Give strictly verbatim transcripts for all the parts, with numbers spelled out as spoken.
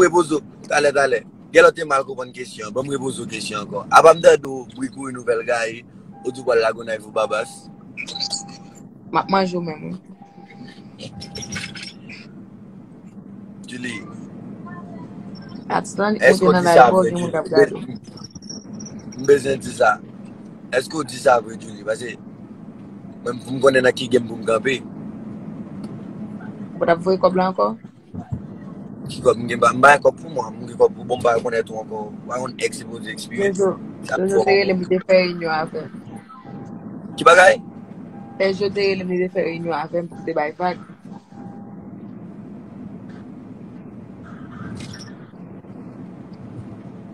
repoze w. Talè, talè. Gen lè w te mal konprann kesyon an. Ban m repoze w kesyon ankò. Apa m tande w bri kouri nouvèl gaye, ou di w pral Lagonayiv ou Babas? M ap manje w menm, wi. Julie, Atitan, èske ou w te nan di sa live ou, vre, gen moun Julie? k ap gade w. M bezwen di sa. Èske w di sa vre, Julie? Paske mwen, pou m konnen nan ki game pou m kanpe. Ou pa t ap voye kòb la ankò? Ki kòb m gen? M pa gen kòb pou mwen, m gen kòb pou bon, m pa rekonèt ou ankò. Ou pa konn ex se pou di experience. Jojo, Sa Jojo fò te rele ankò. M, te fè reyinyon avè m. Ki bagay? Pè Jo te rele M, li te fè reyinyon avè m pou te bay vag.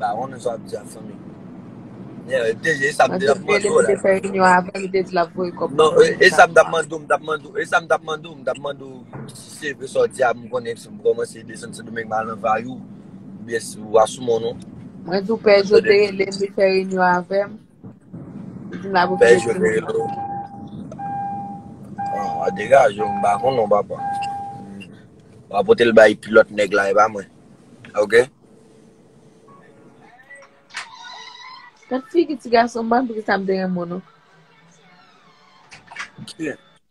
Ba, ou konn sa w ap di a, fanmi. Yeah, deja, e sa m Mwen te te ap mande rele w M, li la. te fè reyinyon avè m, li te di l ap voye kòb Non, mwen e, e sa m t ap mande w, m t ap mande w, e sa m t ap mande w, m t ap mande w si se vre sa w di a, m konnen si m kòmanse desann Sendomeng m al nan Vayou, oubyen si w a sou mòn ou. Mwen di w Pè Jo te rele M, li fè reyinyon avè m. Li di m l ap Pè okipe Jo te timoun rele nan. W. Ah, w a degaje w, m pa konn non, papa. W a pote l bay pilòt nèg la, e pa mwen. Ok? Gad figi ti gason, m pa konn poukisa m te renmen w, non.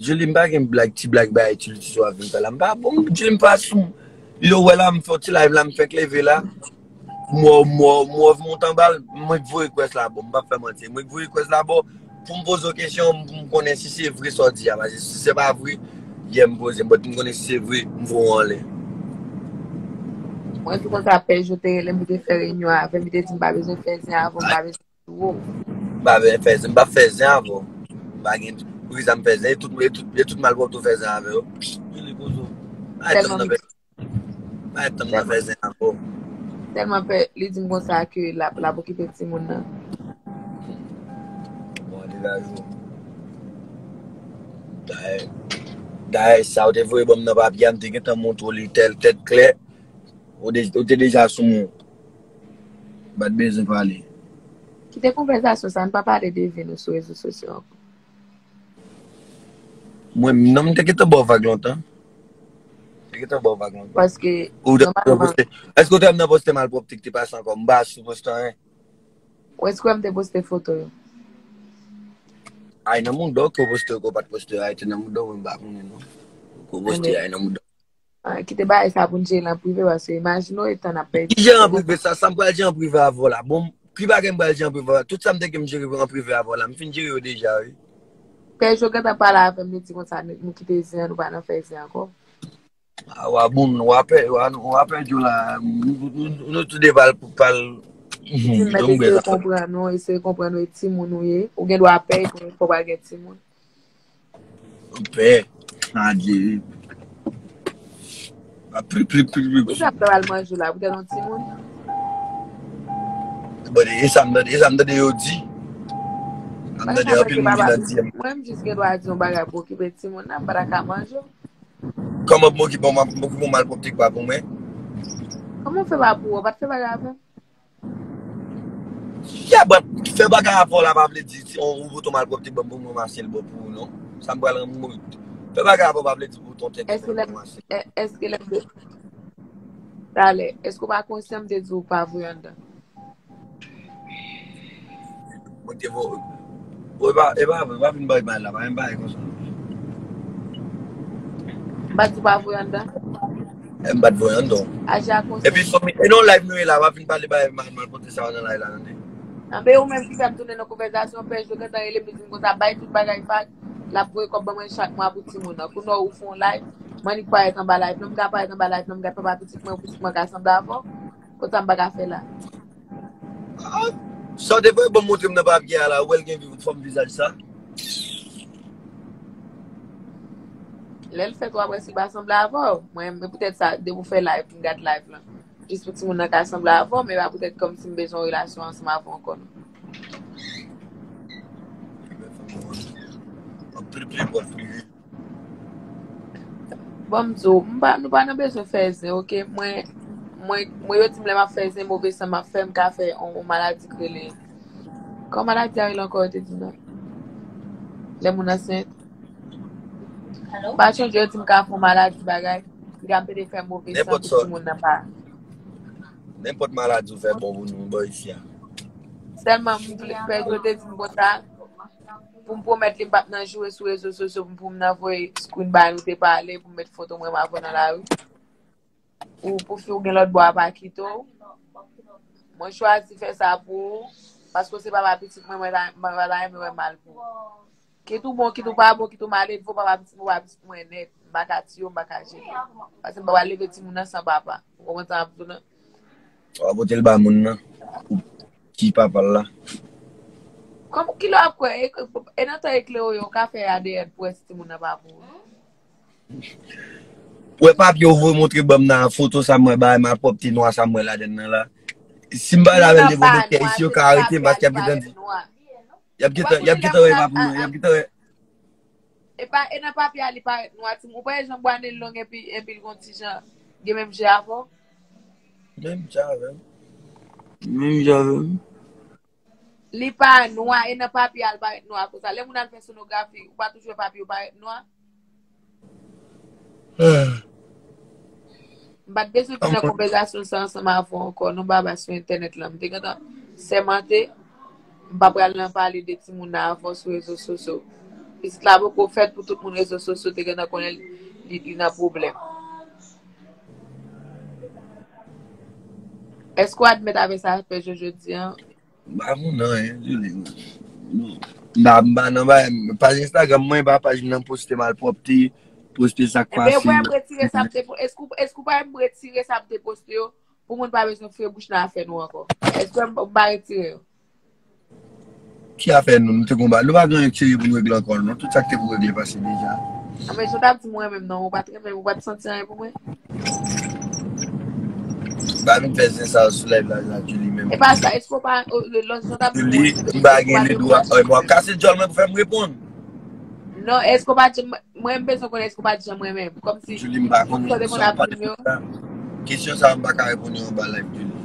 Julie, m pa gen blag, ti blag bagay, ti, ti, ti, w ap vin fè la. M pa bon, Julie, m pa sou. Yo, wè la, m fè yon ti live la, m fèk leve la. M wè, m wè, m wè, m wè w monte anba l, mwen k voye request la, bon, m p ap fè manti. Mwen k voye request la, bon, pou m poze w kesyon, pou m konnen si se vre sa w di a, paske si se pa vre, yè m poze, but m konnen si se vre, m voye w anlè. Mwen di konsa, Pè Jo te rele m, li te fè reyinyon avè m, li te di m pa bezwen fè zen avè w, m pa bezwen sou ou. M pa bezwen fè zen, m p ap fè zen avè w. M pa gen, poukisa m fè zen, e tout, e tout, e tout malpwòpte w fè zen avè yo. Julie, poze w. Pa ret tann nan fè, pa ret tann nan fè zen avè w. Tèlman Pè, li di m konsa ke l ap, l ap okipe timoun nan. Bon, degaje w. Dayè, dayè, sa w te voye ban m nan papye a, m te gentan montre w li tèl tèt klè. Ou de-, ou te deja sou moun. Pa t bezwen pale. Kite konvèsasyon sa, n pa pale de vi nou sou rezo sosyo ankò. Mwen, non, m te gentan ba w vag lontan. M te gentan ba w vag lontan. Paske, Ou te nòmalman, poste. Èske w te wè m nan poste malpwòpte ki te pase ankò? M pa sou poste anyen. Ou èske w wè m te poste foto yo? Ay, nan mouda w ke w poste yo, ke w pa t poste yo, ay, te nan mouda w, mwen m pa konnen non. Ke w poste, ay, nan mouda w. Ah, kite bagay sa pou n jere l an prive, paske imajine w etan n ap pèdi. Ki jere an prive sa? Sa m pral jere an prive avè w la? Bon, ki bagay m pral jere an prive avè w? Tout sa m te gen m jere an prive avè w la, m fin jere yo deja, wi. Pè Jo gentan pale avè m, li di konsa, nou, nou kite zen an, nou pa nan fè zen ankò. Ah, w a bon, w a pè, w a, w a pèdi w la. Nou, nou, nou, nou tou de pal, pal. Li di m mèt eseye konprann ou, eseye konprann ou, e timoun ou ye. Ou gen dwa pè, epi fò w pral gen timoun. Pè, adye. A pli, pli, pli, pli. Poukisa m ta pral manje la, poutèt yon timoun? Bon, e sa m tande, e sa m tande yo di. Sa m tande anpil moun ki nan D M. Mwen, m jis gen dwa di yon bagay pou okipe timoun nan, m pa ta ka manje. Kòman pou m okipe, m okipe yon malpwòpte ki pa pou mwen? Kòman w fè pa pou ou? Ou pa t fè bagay avè m? Ya, but fè bagay avè w la pa vle di si on, ou bout yon malpwòpte ban m pou mwen, mache l bon pou ou, non. Sa m pral rann mwen. Fè bagay avè w pa vle di bout yon tèt. Èske lè, èske lè m de, talè, èske w pa konsyan m te di w pa voye anndan? Mwen te vo-, e pa, e pa vre, pa vin bay bay la, pa vin bay konsa. M pa di w pa voye anndan. E m pa t voye anndan. Aji a konsyan. Epi fanmi, e non live nou ye la, pa vin pale bay mal, malpwòpte sa yo nan live la, tande. Anben ou menm ki fè m tounen nan konvèsasyon, Pè Jo gentan rele m, li di m konsa, bay tout bagay vag, l ap voye kòb ban mwen chak mwa pou timoun nan. Kounye a ou fè yon live, m annik parèt anba live, non m ka parèt anba live, non m ka papa pitit mwen, pitit mwen ka sanble avè w. Konsa m pa ka fè la. Ah, sa w te voye ban m montre m nan papye a la, ou wè l gen fòm vizaj sa? Lè l fèt, w ap wè si l pa sanble avè w. Mwen, men poutèt sa, depi w fè live, m gad live lan. Jis pou timoun nan ka sanble avè w, men pa poutèt kòmsi m bezwen yon relasyon ansanm avè w ankò, non. Anpil pye bòl prive. Bon, m di w, m pa, nou pa nan bezwen fè zen, oke? Mwen, mwen, mwen yo di m lè m ap fè zen, move san m ap fè, m ka fè yon, yon maladi k rele, kòman maladi a rele ankò, yo te di m nan? Lè moun ansent. M pa chonje, yo di m ka fè yon maladi bagay, m ka pede fè move san pou timoun nan pa. Nenpòt maladi ou fè bon pou nou, bò isi a. Sèlman m pè yo te di m konsa, pou m pwomèt li m p ap nan joure sou rezo sosyo pou m nan voye screen ba nou te pale, pou m met foto mwen m avè w nan lari. Ou pou fi w gen lòt bò a pa kite w. Mwen chwazi fè sa pou ou, paske w se papa pitit mwen, mwen pa mwen pa ta renmen wè mal pou ou. Kit ou bon, kit ou pa bon, kit ou maledve, w papa pitit mwen, w papa pitit mwen nèt. M pa ka tiye w, m pa ka jete w. Paske m pa pral leve timoun nan san papa. Ou konprann sa m ap di w lan? W a pote l ba moun nan. Ou ki papa l la. Kòm ki lè w ap kwè? E, e nan tan eklere yo, w ka fè A D N pou wè si timoun nan pa pou ou. Ou wè papye ou voye montre ban m nan foto sa mwen bay malpwòpte nwa sa mwen ladann nan la. Si m pa lavel devan doktè isi yo ka arete m paske y ap gentan di. Y ap gentan y ap gentan wè papye mwen, y ap gentan wè. E pa e nan papye a li parèt nwa timoun. Ou pa wè jan bwa nen l long epi epi l gon ti jan gen menm je avè w? Menm je avè m. Menm je avè m. Li pa nwa, e nan papye a l parèt nwa konsa. Lè moun al fè sonografi, ou pa toujou wè papye yo parèt nwa? M pa t bezwen vin nan konvèsasyon sa ansanm avè w ankò, non, baba, sou entènèt lan. M te gentan sèmante, m pa pral nan pale de timoun nan avè w sou rezo sosyo. Pitit la poko fèt pou tout moun rezo sosyo te gentan konnen li, li nan pwoblèm. Èske w admèt avè sa Pè Jojo di an? M pa konn anyen, Julie. M pa, m pa nan bagay. Paj Instagram mwen, e pa paj m nan poste malpwòpte, poste sa k pase. Ebyen, ou pa retire sa m te po-, èske ou, èske ou pa retire sa m te poste yo pou moun pa bezwen fouye bouch nan afè nou ankò? Èske ou pa retire yo? Ki afè nou? Nou te gon ba-, nou pa gen anyen k serye pou nou regle ankò, non. Tout sa k te pou regle pase deja. Anben, jan w t ap di mwen menm, non, ou pa t renmen, ou pa t santi anyen pou mwen? M pa vin fè zen sa sou live la, la, Julie menm. E pa sa, èske w pa, lòt jan w t ap di mwen, Julie, m pa gen ledwa, w ap kase djòl mwen pou fè m reponn. Non, èske w pa di, mwen, m bezwen konnen èske w pa t janm renmen m. Kòmsi, Julie, m pa konn sa w pa t renmen m. Kesyon sa a, m pa ka reponn yo anba live, Julie.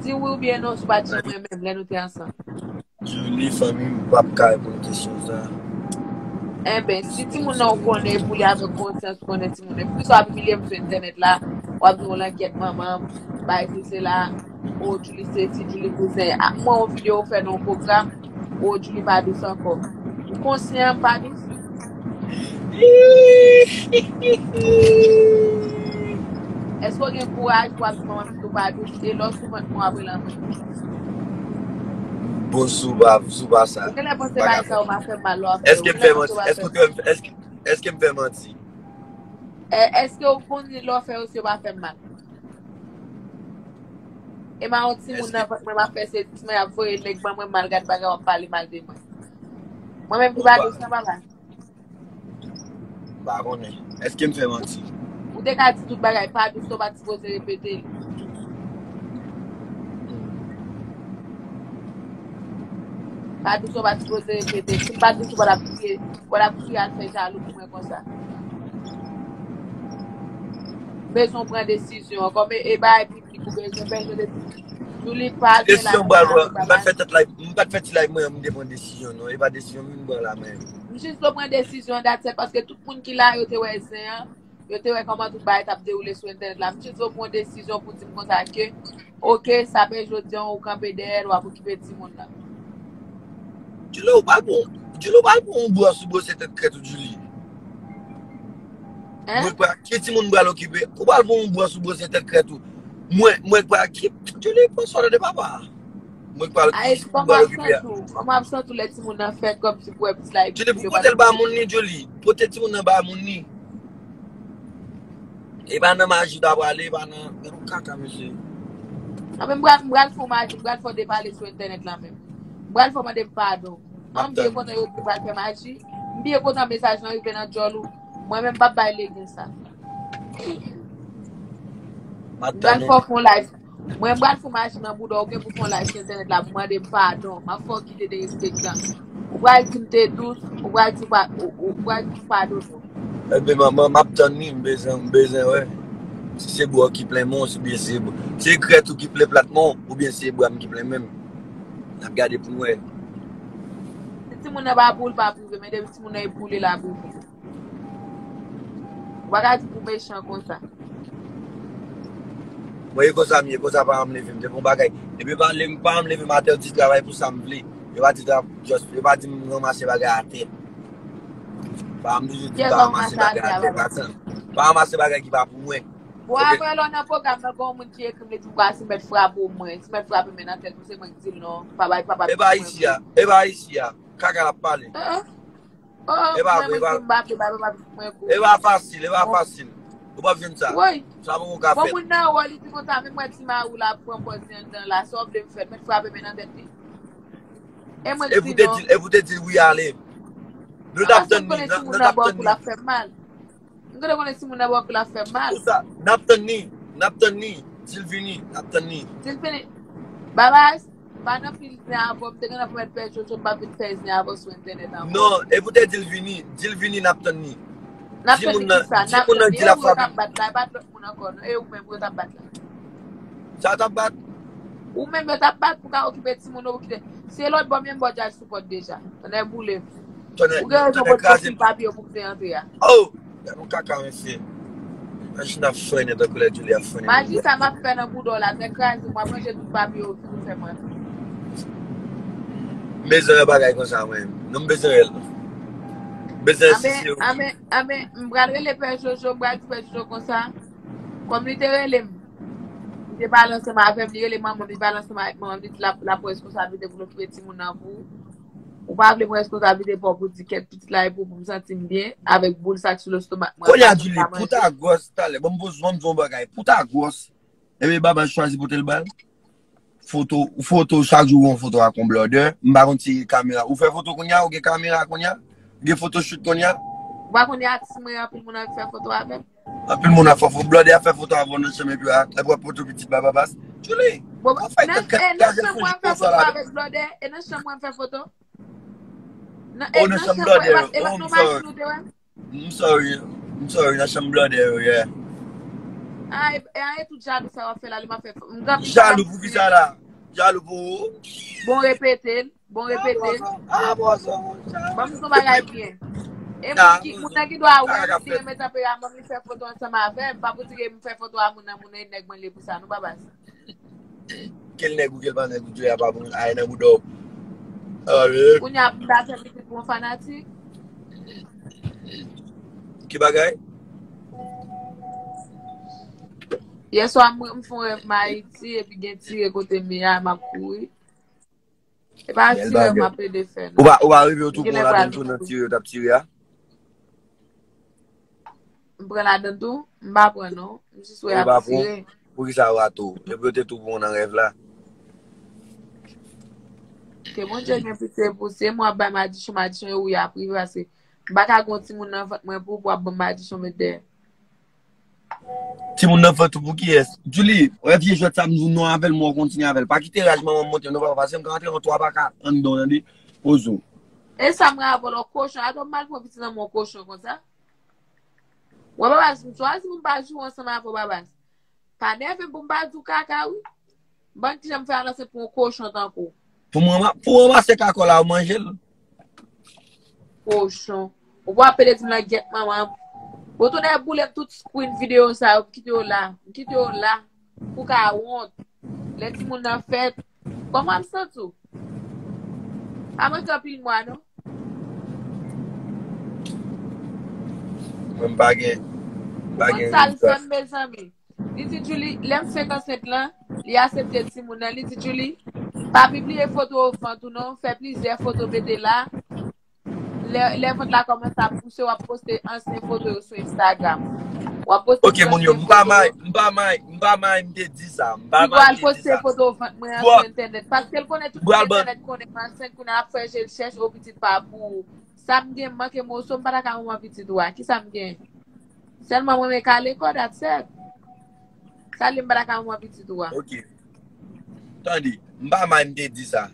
Di wi oubyen non, si w pa t janm renmen m lè nou te ansanm. Julie, fanmi m p ap ka reponn kesyon sa. Enben, si timoun nan ou konnen, pou li avèk konsyans, ou konnen timoun nan. Poukisa w ap imilye m sou entènèt la, w ap di yon langyèt manman m, bagay se sela, o Julie sesi, Julie kouzen. Ak mwen, yon videyo ou fè nan yon pwogram, o Julie pa dous ankò. Ou konsyan m pa dous? Èske w gen kouraj pou w ap di manman pitit ou pa dous e lè w sou vant mwen w ap rele anmwe? Bon, sou pa, sou pa sa. Ou genlè panse bagay sa yo pa fè m mal lè w ap fè yo. Èske m fè manti? Èske, èske, èske m fè manti? Èske w konn lè w fè yo si yo pa fè m mal? E ma yon timoun nan vant mwen m ap fè se ti mwen ap voye nèg ban mwen mal gad bagay w ap pale mal de mwen. Mwen menm ki pa dous nan papa. M pa konnen. Èske m fè manti? Ou te ka di tout bagay, pa dous ou pa t sipoze repete l. Pa dous ou pa t sipoze repete l. Si m pa dous ou pa t ap kriye, ou pa t ap kriye al fè jalou pou mwen konsa. Bezwen w pran desizyon ankò, men e bagay piblik ou bezwen fè, jan w te di. Julie pa gen la. Kesyon m pral pran, m pa t fè tèt live, m pa t fè ti live mwen, m te pran desizyon non, e pa desizyon m vin pran la mwen. M jis vle w pran desizyon, that's it, paske tout moun ki la yo te wè zen an, yo te wè kòman tout bagay t ap dewoule sou entènèt la. M jis vle w pran desizyon pou di m konsa ke, oke, sa fè jodi an ou kanpe dèyè l, w ap okipe timoun nan. Julie, ou pral pran, Julie, ou pral pran yon bwòs ou bwose tèt krèt ou, Julie. Mwen pral, ki timoun m pral okipe? Ou pral pran yon bwòs ou bwose tèt krèt ou. Mwen, mwen pral ki, Julie, pran swa de papa. Mwen pral ki timoun m pral okipe a? Kòman ap santi w lè timoun nan fèt kòmsi pou wè plis la epi. Julie, pou pote l ba moun ni, Julie. Pote timoun nan ba moun ni. E pa nan maji w ta prale, e pa nan, gad yon kaka, mesye. Anben, m pral, m pral fè w maji, m pral fè w depale sou entènèt la menm. M pral fè w mande m padon. An, m byen kontan yo di m pral fè maji. M byen kontan mesaj lan rive nan djòl ou. Mwen menm m p ap bay legen sa. M pral fè w fè yon live. Mwen m pral fè w maji nan bouda w, ou gen pou fè yon live sou entènèt la pou mande m padon. M ap fè w kite derespektan. Ou pral di m te dous, ou pral di ou pa, ou, ou pral di m padone w. Ebyen, m, m, m ap tann li, m bezwen, m bezwen wè. Si se bra w ki plen men w, oubyen se, se krèt ou ki plen plat men w, oubyen se bra m ki plen men m. N ap gade pou n wè. Si timoun nan pa pou l, pa prive, men depi timoun nan e pou li, l ap prive. Ou pa ka di pou mechan konsa. Mwen, e konsa m ye, konsa paran m leve m. Depi yon bagay, depi pa, paran m leve m atè, yo di travay pou sa m vle. Yo pa di, tra- just, yo pa di m ranmase bagay atè. Paran m toujou di m pa ranmase bagay atè. Pa ranmase bagay ki pa pou mwen. Bon, apre lè w nan pwogram nan, gen yon moun ki ekri m, li di m, "Kwa, si mèt frape w, mwen, si mèt frape men nan tèt ou, se mwen ki di l non, pa bay, pa bay." E pa isi a, e pa isi a. Kaka l ap pale. E pa vre, e pa. E pa fasil, e pa fasil. Ou p ap jwenn sa. Sa poko ka fèt. Bon, moun nan wè, li di konsa, menm mwen ti mari w la ap pran pòz li anndan la, sa w vle m fè, mèt frape men nan tèt li. E mwen ki di non. E pou te di l wi ale. Nou t ap tann li, nou t ap tann li. M gentan konnen timoun nan bò kou l ap fè m mal. Pou sa, n ap tann li. N ap tann li. Di l vini, n ap tann li. Di l vini. Babas, m pa nan pil zen avè w, m te gentan pwomèt Pè Jojo m p ap vin fè zen avè w sou entènèt ankò. Non, e pou te di l vini. Di l vini, n ap tann li. N ap tann li kisa? N ap tann li. E ou yo t ap bat la, e pa t lòt moun ankò, non? E ou menm yo t ap bat la? Sa yo t ap bat? Ou menm yo t ap bat pou ka okipe timoun ou, pou kite. Se lòt bò, menm bò djaz sou pòt deja. Tonnè boule m. Ou gen rezon pou t konfin papye yo pou k te antre a. Oh! Gade yon kaka, mesye. Imajine ap frennen tankou lè Julie ap frennen. Maji sa m ap fè nan bouda w la, tèt kraze m, w ap ranje tout papye yo, ki pou fè mwen. M bezwen yon bagay konsa, mwen. Non, m bezwen yon. M bezwen yon sisi. Anben, anben, m pral rele Pè Jojo, m pral di Pè Jojo konsa. Kòm li te rele m, li te pale ansanm avè m, li rele manman m, li pale ansanm avèk manman m, li di l ap, l ap pran responsablite pou l okipe timoun nan pou ou. Ou pa vle pran responsablite pa w pou di kèt pitit la e pou, pou m santi m byen avèk boul sa k sou lestomak mwen. Kounye a, Julie, pou ta gwòs talè, ban m poze, ban m di w yon bagay. Pou ta gwòs, ebyen Babas chwazi pote l ba l. Foto, foto, chak jou ou yon foto ak yon blòdè. M pa konn si kamera. Ou fè foto kounye a, ou gen kamera kounye a? Ou gen foto shoot kounye a? Ou pa konnen atis mwen, anpil moun anvi fè foto avè m. Anpil moun ap fè foto. Blòdè ap fè foto avè w nan chanm epi ap wè poto pitit ba Babas. Julie, ou fè kèk kèk kajèl fou jis konsa la. Nan chanm mwen fè foto avèk blòdè, e nan chanm mwen fè foto. Oh, nan chanm blòdè yo. Oh, m sorry. M sorry. M sorry, nan chanm blòdè yo, yeah. Ah, e, e, e tout jalou sa w ap fè la, li m ap fè. M gen anpil bagay pou di. Jalou pou kisa la? Jalou pou ou? Bon, repete l. Bon, repete l. Ah, bon, sa, bon, sa. Ban m di w bagay byen. E moun ki, moun nan ki dwa wè m, li renmen tanperaman m, li fè foto ansanm avè m. Pa pou di ke m fè foto a moun nan, moun nan e nèg mwen li ye pou sa, non, Babas. Ke l nèg ou, ke l pa nèg ou, Djouya pa bon, ay nan bouda w. Ah, wi. Kounye a pou m ta fè pitit pou yon fanatik. Ki bagay? Yèswa, mwen, m fè yon rèv m Ayiti, epi gen tire kote m ye a, m ap kouri. E pa ti rèv m ap plede fè, non. Ou pa, ou pa rive w tou pran ladan tou nan tire yo t ap tire a? M pran ladan tou? M pa pran, non. M jis wè y ap tire. Poukisa w rate w? Depi yo te tou pran w nan rèv la. Ke Bondye gen pitye pou se mwen ap bay madichon, madichon yo wi ap rive, paske m pa ka gen yon timoun nan vant mwen pou, pou w ap ban m madichon met dèyè. Timoun nan fè tou pou kiyès? Julie, wè vye jwèt sa m di w non avè l, mwen kontinye avè l. Pa kite raj manman m monte non papa, paske m ka antre yon twa paka anndan w tande. Poze w. E sa m gen avè w la, w kochon. Atò m mal pran pitit nan men w kochon konsa. Wè Babas, m chwazi pou m pa joure ansanm avè w Babas. Pa nève m pou m pa di w kaka wi. Ban kijan m fè al ansent pou yon kochon tankou w. Pou m ranma-, pou w ranmase kaka w la, ou manje l. Kochon. Ou pa pede di m nan gyèt manman. Bon, tonnè boule m tout screen videyo sa yo, m kite yo la. M kite yo la. Pou ka wont. Lè timoun nan fèt. Kòman w ap santi w? Pa manke anpil mwa, non. Mwen m pa gen, m pa gen rezon. Mezanmi. Li di Julie, lè m fenk ansent lan, li asepte timoun nan. Li di Julie, pa pibliye foto vant ou non, fè plizyè foto mete la. Lè, lè vant la kòmanse ap pouse, w ap poste ansyen foto yo sou Instagram. W ap poste. Ok, moun yo, m pa may, m pa may, m pa may, m te di sa. M pa may, m te di sa. Li pral poste foto vant mwen an sou entènèt. Paske l konnen tout moun entènèt konnen m ansent, kounye a l ap fè je l chèch, o pitit pa pou ou. Sa m gen, m manke moso, m pa ta ka manman pitit ou a. Kisa m gen? Sèlman mwen renmen kale kò, that's it. Sa l ye m pa ta ka manman pitit ou a. Ok. Tande, m pa may m te di sa.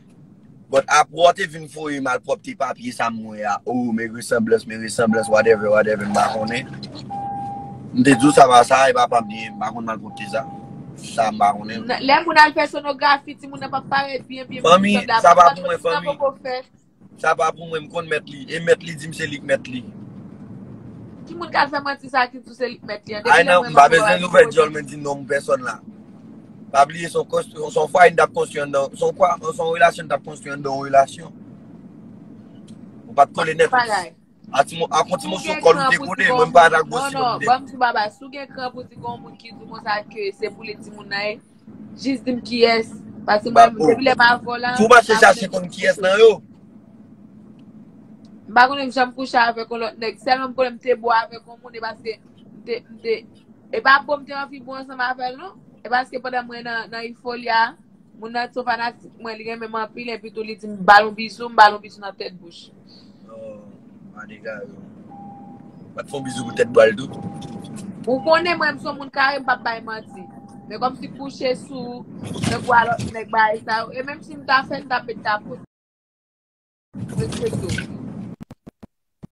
But apre w te vin voye malpwòpte papye sa m wè a, oh, men resanblans, men resanblans, whatever, whatever, m pa konnen. M te di w sa pa sa, e papa m li ye, m pa konn malpwòpte sa. Sa m pa konnen. Lè moun al fè sonografi, timoun nan p ap parèt byen, byen, byen, fanmi, sa pa pou mwen, fanmi. Sa pa pou mwen, m konn mèt li. E mèt li di m se li k mèt li. Ki moun k al fè manti sa ki di w se li k mèt li an? Depi lè mwen m ap wè w al di mwen. Ay non, m pa bezwen ouvè dyòl mwen di non pèsòn la. Pa bliye se yon konstri- se yon fwaye n t ap konstwi anndan, se yon fwa- se yon relasyon n t ap konstwi anndan yon relasyon. Ou pa t kole nèt. Bagay. A ti mo- a kon ti Si w moso gen kòl ou kran te pou kole, di mwen m pa ta non, gwosi non, moun de. Ban m sou baba, si w gen kran pou di gon moun ki di konsa ke se pou li timoun nan ye, jis di m kiyès. Paske Ba- mwen, depi lè m avè w la, Si w mache m ap chache fè konn tout kiyès sou nan yo. M pa konnen m janm kouche avèk yon lòt nèg. Sèlman m konnen m te bo avèk yon moun, e paske m te, m te, e pa bon m te anvi bo ansanm avè l, non. E paske pandan mwen nan, nan Euphoria, moun nan se yon fanatik mwen, li renmen m anpil, epi tou li di m ba l yon bizou, m ba l yon bizou nan tèt bouch. Oh, pa dega yo. Pa t fè yon bizou pou tèt bwa l tou. Ou konnen mwen, m se yon moun kare, m p ap bay manti. Men kòmsi kouche sou, nan bwa lòt nèg bagay sa yo. E menm si m ta fè, m t ap met kapòt. Respekte w.